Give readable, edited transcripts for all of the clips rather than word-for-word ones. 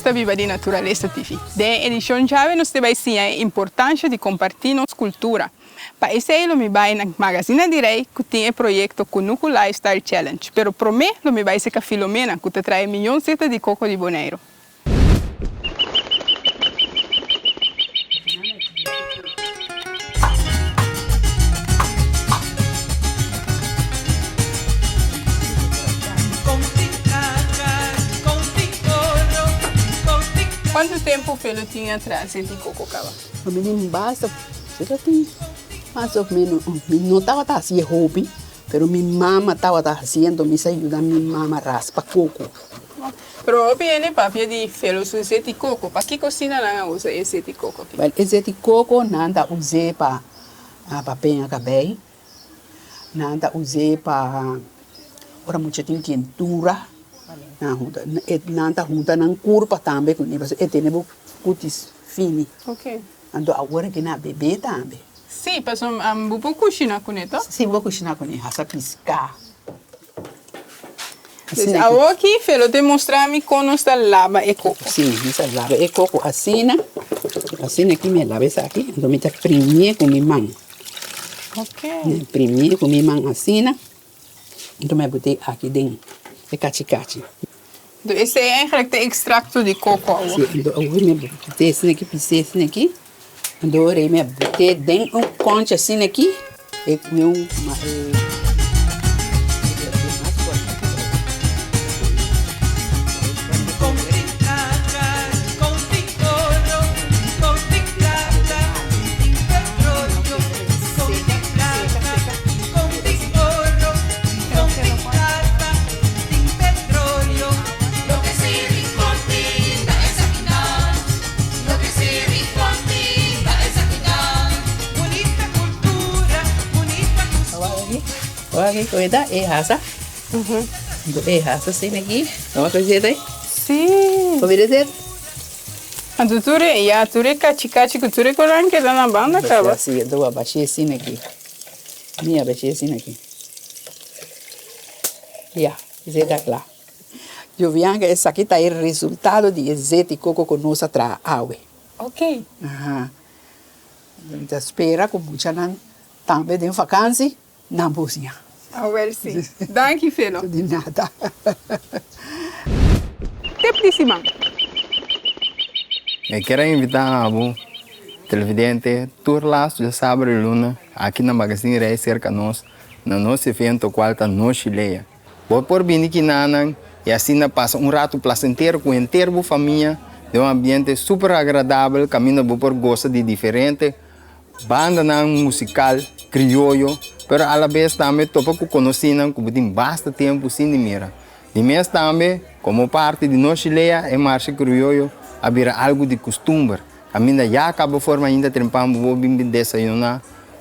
ta Biba di Naturalesa TV. Den e edishon djawe nos te bai siña e importansha di kompartí nos kultura. Pa esei lo mi bai na Magazina di Rei ku tin e proyekto Kunuku Lifestyle Challenge. Pero promé lo mi bai seka Filomena ku ta trae miyon seta di koko di Boneiru. Cuanto tempo Felo tin atras e di coco caba? Mi tin basta, tin mas of menos, mi no tabata haci e hopi, pero mi mama tabata haciendo, mi sa yuda mi mama raspa coco. Pero hopi hende papia di felo su zeti koko. Pakiko asina nan a usa e zeti koko aki? Wèl, e zeti koko nan ta us'é pa pa peña kabei, nan ta us'é pa ora mucha tin kentura, nan hunta nan ta hunta nan kurpa tambe kuné pasobra e tene bo kutis fini. Anto awor aki nan a bebé tambe. Sí, pasobra bo por kushina kuné to? Sí, bo por kushina kuné, hasa piská. Dus awoki Felo te mostra mi kon nos ta laba e koko. Sí, nos ta laba e koko asina, asina aki mi a laba esaki, anto mi ta primié ku mi man. Ok. Mi a primié ku mi man asina, anto mi a bot'é aki den e kachi kachi. Anto esei eigenlijk ta ekstrakto di koko awor. Sí, anto awor mi a bot'é asina aki, pis'é asina aki, anto ora mi a bot'é den un kònchi asina aki. E un Wak ku e ta e hasa. E hasa asina aki. Wak ku e ta ei. Sí. Bo mira esei? Anto tur e, ya, tur e kachi kachi ku tur e koran keda na banda kaba. Sí, anto bo a bash'é asina aki. Mi a bash'é asina aki. Ya, esei ta kla. Jovianka, esaki ta e resultado di e zeti koko ku nos a traha awe. Ok. Aha. Mi ta spera ku muchanan tambe den vakansi nan por siña. Awel si. Danki Felo. Di nada. Tip di siman. Mi kier a invita abo televidente tur lastu djasabra di luna aki na Magazine Rey serka nos na nos evento kual ta Nochi Lea. Bo por bini kinanan i asina pasa un ratu plasentero ku henter bo famia den un ambiente super agradabel kaminda bo por gosa di diferente bandanan musikal krioyo pero alabes tambe topa ku konosínan ku bo tin basta tempu sin di mira. Di mes tambe komo parti di nos Chilea e marshe krioyo a bira algu di kustumber kaminda ya kaba forma ainda trempan bo por bin desayuná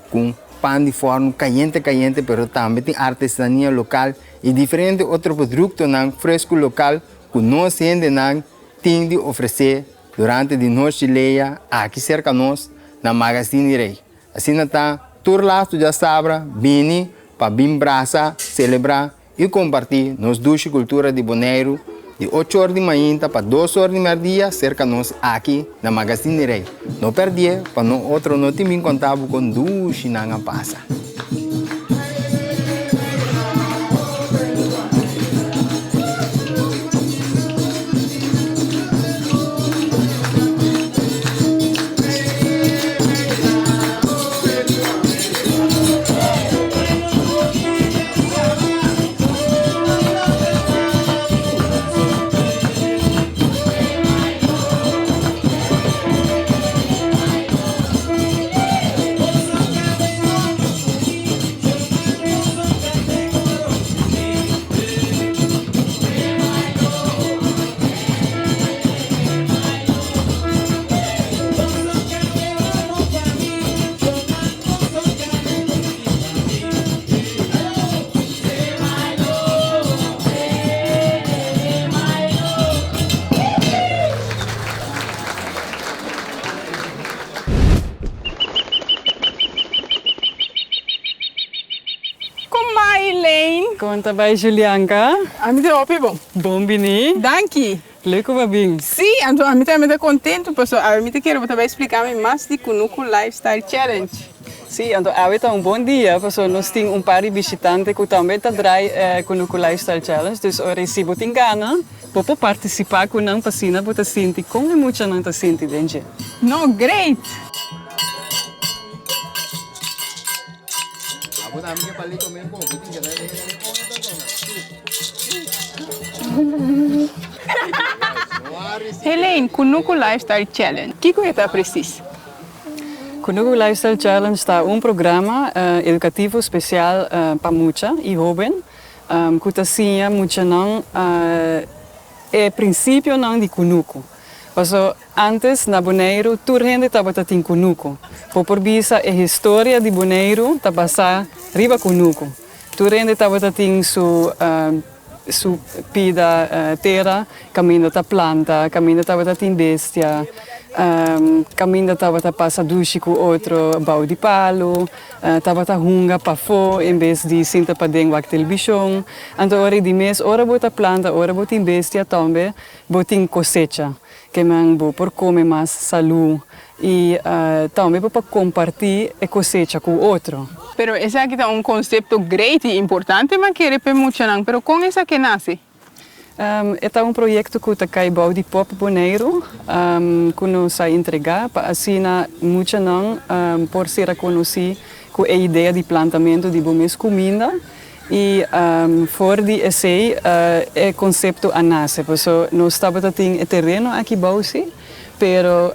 ku pan di fòrnu kayente kayente pero tambe tin artesania lokal i diferente otro produktonan fresku lokal ku nos hendenan tin di ofresé durante di nochi leia aki serka nos na Magazine di Rei. Asina ta tur lastu djasabra bini pa bin brasa, selebrá i kompartí nos dushi kultura di Boneiru di ocho or di mainta pa dos or di mèrdia serka nos aki na Magazin di Rei. No pèrdié pa no otro no tin bin konta bo kon dushi nan a pasa. Kon mai Elaine? Kon ta bai Julianka? Ami ta hopi bon. Bon bini. Danki. Leuk ku bo a bin. Sí, anto ami tambe ta kontentu pasobra awe mi ta kere bo ta bai splika mi mas di Kunuku Lifestyle Challenge. Sí, anto awe ta un bon dia pasobra nos tin un par di bishitante ku tambe ta drai e Kunuku Lifestyle Challenge. Dus ora si bo tin gana, bo por partisipá ku nan pa asina bo ta sinti kon e muchanan ta sinti den dje. No, great! Helene, Kunuku Lifestyle Challenge, kiko e ta presis? Kunuku Lifestyle Challenge ta un programa edukativo spesial pa mucha i hóben ku ta siña muchanan e prinsipionan di kunuku. Paso ántes na Boneiru tur hende tabata tin kunuku. Bo por bisa e historia di Boneiru ta basá riba kunuku. Tur hende tabata tin su su pida tera kaminda ta planta, kaminda tabata tin bestia, kaminda tabata pasa dushi ku otro bou di palu, tabata hunga pafó en bes di sinta paden wak telebishon. Anto ora di mes ora bo ta planta, ora bo tin bestia tambe bo tin kosecha. Ke men bo por kome mas salú i tambe bo por kompartí e kosecha ku otro. Pero esaki ta un konsepto great i importante ma kere p'e muchanan, pero kon esaki nase? E ta un proyekto ku ta kai bou di Pop Boneiru ku nos a entregá pa asina muchanan por ser konosí ku e idea di plantamentu di bo mes kuminda I for di esei e konsepto a nase. Paso nos tabata tin e tereno aki bou si, pero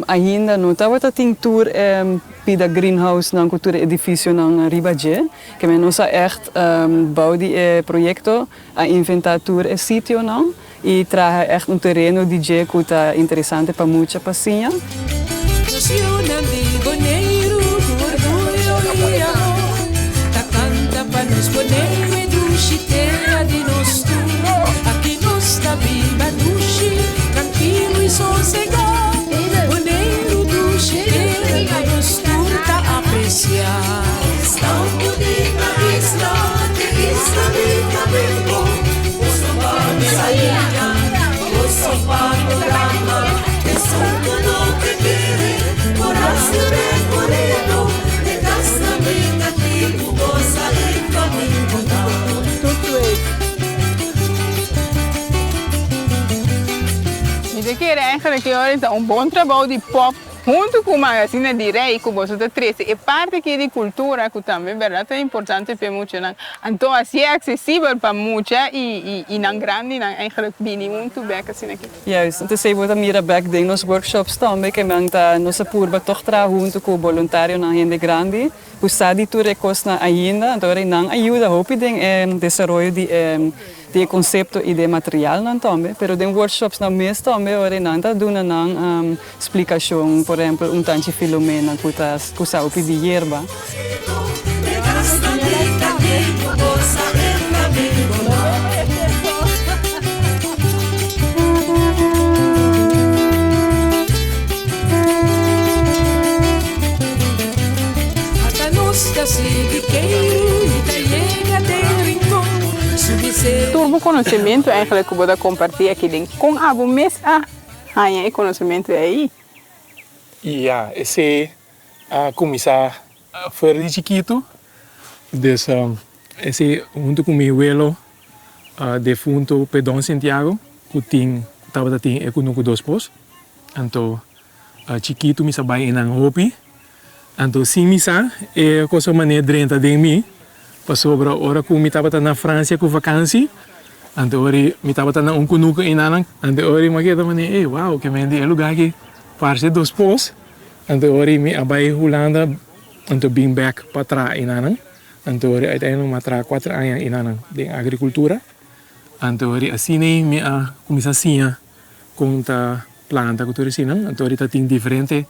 ainda no tabata tin tur e pida greenhousenan ku tur e edifisionan riba dje. Keme nos a ègt bou di e proyekto a inventá tur e sitionan i traha ègt un tereno di dje ku ta interesante pa mucha pa siña. Nos yunan di Boneiru ku orguyo i amor ta kanta pa nos Boneiru e dushi tera di nos tur. Aki nos ta biba dushi, trankilo i sosegá. Boneiru dushi tera ku nos tur ta apresiá. Esta un bunita isla, e isla di Caprico. Mi ta kere eigenlijk e ora ta un bon trabou di pop huntu ku Magazine di Rei ku boso ta trese e parti aki di kultura ku tambe bèrdat ta importante p'e muchanan. Anto asi e aksesibel pa mucha i i nan grandinan eigenlijk bini huntu bèk asina aki. Juist, entonces ei bo ta mira bèk den nos workshops tambe ke nan ta nos a purba tòg traha huntu ku boluntarionan hende grandi ku sa di tur e kosnan ainda, anto ora nan a yuda hopi den e desaroyo di e di e konsepto i di e materialnan tambe, pero den workshopsnan mes tambe ora nan ta duna nan Splikashon, Por ehempel, un tanchi Filomena ku ta ku sa hopi di yerba. Tur bo konosementu eigenlijk ku bo ta kompartí aki den kon abo mes a Haña e konosementu ei. Ya, esei a kuminsá for di chikitu. Dus esei huntu ku mi welo defunto Pedon Santiago ku tin tabata tin e kunuku dos pos. Anto chikitu mi sa bai einan hopi. Anto sin mi sa e cosa manera drenta den mi, pasobra ora cu mi tabata na Francia cu vakansi, anto ora mi tabata na un cunucu einanan, anto ora mi a keda manera, ey wow, ke men di e lugar aki parce dos pos, anto ora mi a bay Hulanda, anto bin bek pa traha einanan, anto ora uiteindelijk mi a traha cuater aña einanan den agricultura, anto ora asina mi a cuminsa siña con ta planta cu tur eseinan, anto ora ta tin diferente.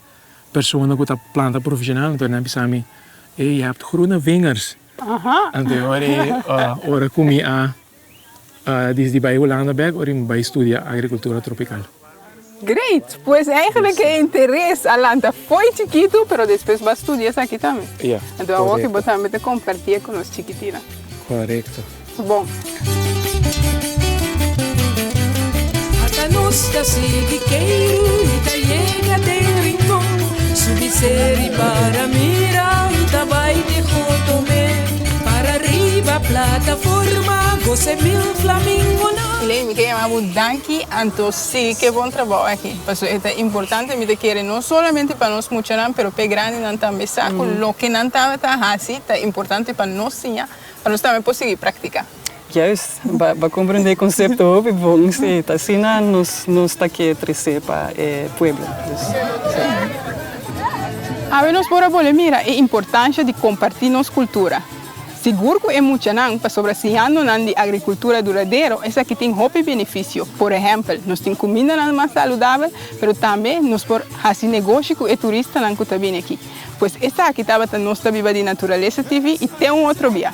Persona ku ta planta profesional anto nan bisa mi ey je hebt groene vingers. Anto e ora ey ora ku mi a disidi bai Hulanda bek ora mi bai studia agricultura tropical. Great! Pues eigenlijk e interes a lanta fo'i chikitu pero despues bo a studia esaki tambe. Ya, Anto awor ki korekto. bo tambe ta kompartié ku nos chikitina. Korekto. Bon. Nos ta sigui keiru i ta yega te Rincon, subi seri para mira i ta bai te Gotomé, para riba plataforma gosa e mil flamingonan. Elaine, mi ke yama bo danki anto sigui ke bon trabou aki, pasobra e ta importante, mi ta kere no solamente pa nos muchanan pero p'e grandinan tambe sa ku loke nan tabata hasi ta importante pa nos siña, pa nos tambe por sigui praktiká. Juist, bo a comprende e concepto hopi bon, si, ta asina nos nos ta ke trece pa e pueblo, dus si. Awe nos por a bole mira e importancia di comparti nos cultura. Sigur cu e muchanan, pasobra siñando nan di agricultura duradero, esaki tin hopi beneficio. Por ehempel, nos tin cumindanan mas saludabel, pero tambe nos por haci negoshi cu e turistanan cu ta bini aki. Pues esaki tabata Nos Ta Biba di Naturalesa TV y te un otro bia.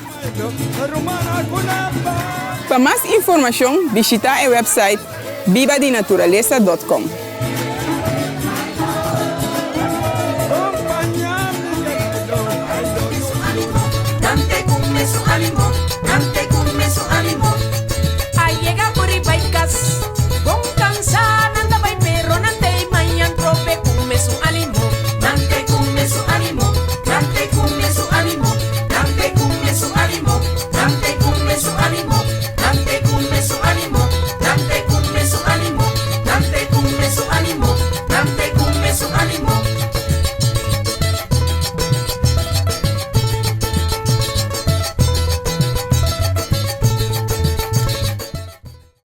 Pa mas informacion bishita e website bibadinaturalesa dot com.